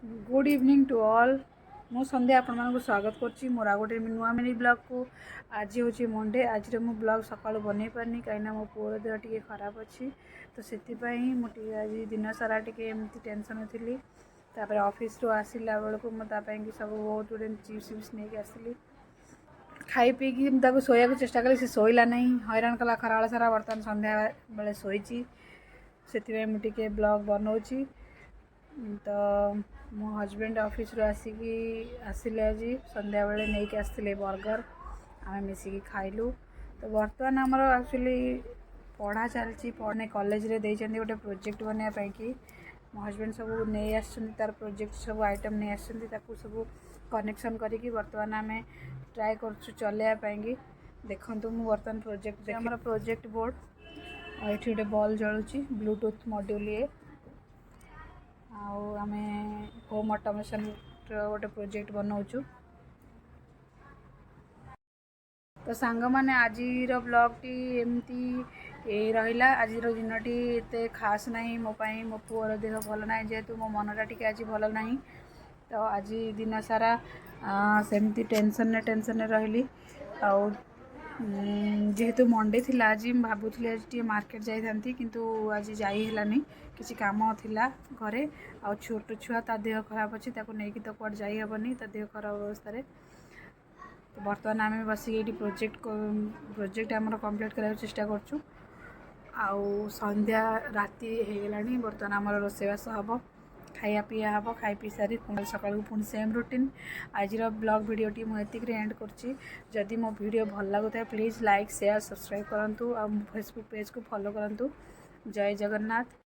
Good evening to all. ମୁଁ ସନ୍ଧ୍ୟା ଆପଣମାନଙ୍କୁ ସ୍ୱାଗତ କରୁଛି ମୋର ଆଉ ଗୋଟେ ନୂଆ ମିନି ବ୍ଲଗ୍କୁ। ଆଜି ହେଉଛି ମଣ୍ଡେ। ଆଜିର ମୁଁ ବ୍ଲଗ୍ ସକାଳୁ ବନେଇ ପାରିନି, କାହିଁକିନା ମୋ ପୁଅର ଦେହ ଟିକେ ଖରାପ ଅଛି। ତ ସେଥିପାଇଁ ମୁଁ ଟିକେ ଆଜି ଦିନ ସାରା ଟିକେ ଏମିତି ଟେନସନ୍ ଥିଲି। ତାପରେ ଅଫିସରୁ ଆସିଲା ବେଳକୁ ମୁଁ ତା ପାଇଁକି ସବୁ ବହୁତ ଗୁଡ଼ିଏ ଚିପ୍ସ ଫିପ୍ସ ନେଇକି ଆସିଲି। ଖାଇ ପିଇକି ମୁଁ ତାକୁ ଶୋଇବାକୁ ଚେଷ୍ଟା କଲି, ସେ ଶୋଇଲା ନାହିଁ, ହଇରାଣ କଲା ଖରାବେଳ ସାରା। ବର୍ତ୍ତମାନ ସନ୍ଧ୍ୟା ବେଳେ ଶୋଇଛି, ସେଥିପାଇଁ ମୁଁ ଟିକେ ବ୍ଲଗ୍ ବନଉଛି। ତ ମୋ ହଜବେଣ୍ଡ ଅଫିସରୁ ଆସିକି ଆସିଲେ ଆଜି ସନ୍ଧ୍ୟାବେଳେ, ନେଇକି ଆସିଥିଲେ ବର୍ଗର, ଆମେ ମିଶିକି ଖାଇଲୁ। ତ ବର୍ତ୍ତମାନ ଆମର ଆକ୍ଚୁଆଲି ପଢ଼ା ଚାଲିଛି। ମାନେ କଲେଜରେ ଦେଇଛନ୍ତି ଗୋଟେ ପ୍ରୋଜେକ୍ଟ ବନେଇବା ପାଇଁକି। ମୋ ହଜବେଣ୍ଡ ସବୁ ନେଇ ଆସିଛନ୍ତି, ତାର ପ୍ରୋଜେକ୍ଟ ସବୁ ଆଇଟମ୍ ନେଇ ଆସିଛନ୍ତି। ତାକୁ ସବୁ କନେକ୍ସନ୍ କରିକି ବର୍ତ୍ତମାନ ଆମେ ଟ୍ରାଏ କରୁଛୁ ଚଲେଇବା ପାଇଁକି। ଦେଖନ୍ତୁ, ମୁଁ ବର୍ତ୍ତମାନ ପ୍ରୋଜେକ୍ଟ, ଆମର ପ୍ରୋଜେକ୍ଟ ବୋର୍ଡ଼, ଆଉ ଏଠି ଗୋଟେ ବଲ୍ ଜଳୁଛି, ବ୍ଲୁଟୁଥ୍ ମଡ୍ୟୁଲ୍ ଇଏ। ଆଉ ଆମେ ହୋମ୍ ଅଟୋମେସନ୍ର ଗୋଟେ ପ୍ରୋଜେକ୍ଟ ବନାଉଛୁ। ତ ସାଙ୍ଗମାନେ, ଆଜିର ବ୍ଲଗ୍ଟି ଏମିତି ଏଇ ରହିଲା। ଆଜିର ଦିନଟି ଏତେ ଖାସ୍ ନାହିଁ ମୋ ପାଇଁ। ମୋ ପୁଅର ଦେହ ଭଲ ନାହିଁ ଯେହେତୁ, ମୋ ମନଟା ଟିକେ ଆଜି ଭଲ ନାହିଁ। ତ ଆଜି ଦିନ ସାରା ସେମିତି ଟେନସନ୍ରେ ଟେନସନ୍ରେ ରହିଲି। ଆଉ ଯେହେତୁ ମଣ୍ଡେ ଥିଲା ଆଜି, ମୁଁ ଭାବୁଥିଲି ଆଜି ଟିକେ ମାର୍କେଟ ଯାଇଥାନ୍ତି, କିନ୍ତୁ ଆଜି ଯାଇ ହେଲାନି। କିଛି କାମ ଥିଲା ଘରେ। ଆଉ ଛୋଟ ଛୁଆ, ତା ଦେହ ଖରାପ ଅଛି, ତାକୁ ନେଇକି ତ କୁଆଡ଼େ ଯାଇ ହେବନି ତା ଦେହ ଖରାପ ଅବସ୍ଥାରେ। ତ ବର୍ତ୍ତମାନ ଆମେ ବସିକି ଏଇଠି ପ୍ରୋଜେକ୍ଟ ପ୍ରୋଜେକ୍ଟ ଆମର କମ୍ପ୍ଲିଟ୍ କରିବାକୁ ଚେଷ୍ଟା କରୁଛୁ। ଆଉ ସନ୍ଧ୍ୟା ରାତି ହେଇଗଲାଣି। ବର୍ତ୍ତମାନ ଆମର ରୋଷେଇବାସ ହେବ, ଖାଇବା ପିଇବା ହେବ। ଖାଇ ପିଇ ସାରି ପୁଣି ସକାଳକୁ ପୁଣି ସେମ୍ ରୁଟିନ୍। ଆଜିର ବ୍ଲଗ୍ ଭିଡ଼ିଓଟି ମୁଁ ଏତିକିରେ ଏଣ୍ଡ କରୁଛି। ଯଦି ମୋ ଭିଡ଼ିଓ ଭଲ ଲାଗୁଥାଏ, ପ୍ଲିଜ୍ ଲାଇକ୍, ସେୟାର, ସବସ୍କ୍ରାଇବ୍ କରନ୍ତୁ ଆଉ ମୋ ଫେସବୁକ୍ ପେଜ୍କୁ ଫଲୋ କରନ୍ତୁ। ଜୟ ଜଗନ୍ନାଥ।